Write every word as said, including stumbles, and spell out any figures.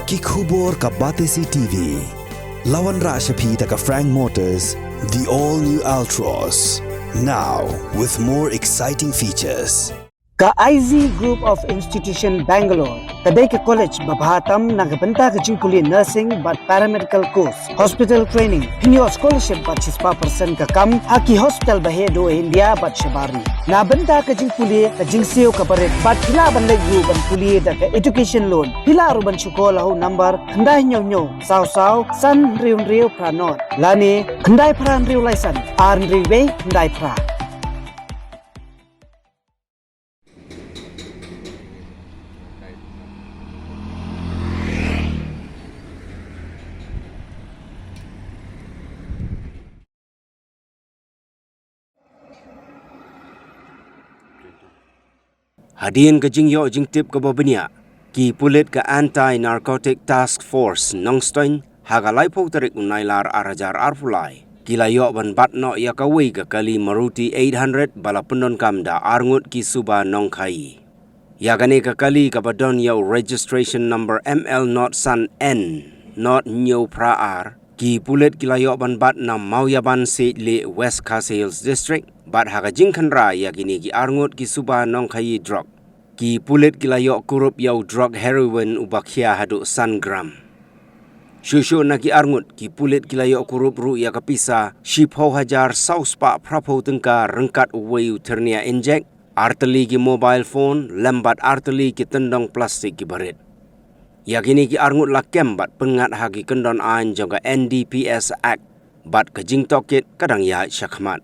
Ki khubor ka Batesi T V. La wanrah sha phi da ka Frank Motors, the all new Altroz. Now with more exciting features. Ka I Z Group of Institution Bangalore ka dei ka college ba bha tam na ka bynta ka jingpule nursing bad paramedical course, hospital training, pynïoh scholarship bad shispah percent ka kam ha ki hospital ba heh duh India bad shabar ri. Na bynta ka jingpule ka jingsiew ka barit bad phi lah ban leit ruh ban pule da ka education loan. Phi lah ruh ban shu call ha u number khyndai hynñiew hynñiew saw saw san hynriew hynriew phra nod lane khyndai phra hynriew lai san ar hynriew wei khyndai phra. Hadien ka jingïoh jingtip kaba bniah, ki pulit ka Anti-Narcotic Task Force Nongstoiñ ha ka laiphew tarik u Nailar ar hajar arphew lai ki la ïoh ban bat noh ïa kawei ka kali Maruti eight hundred ba la pyndonkam da arngut ki suba nongkhaïi. Ïa kane ka kali kaba don ïa u registration number M L not san N not hynñiew phra ar, ki pulit ki la ïoh ban bat na Mawïaban Siej Lieh, West Khasi Hills District, bad ha ka jingkhynra ïa kine ki arngut ki suba nongkhaïi drok, ki pulit ki la ïoh kurup ïa u drok heroin uba khia haduh san gram. Shuh shuh na ki arngut, ki pulit ki la ïoh kurup ruh ïa ka pisa shiphew hajar saw spah phraphew tyngka ryngkat uwei u thyrnia injek, ar tylli ki mobile phone lem bad ar tylli ki tyndong plastik kiba rit. Ïa kine ki arngut la kem bad pynngat ha ki kyndon aiñ jong ka N D P S Act bad ka jingtohkit ka dang ïaid shakhmat.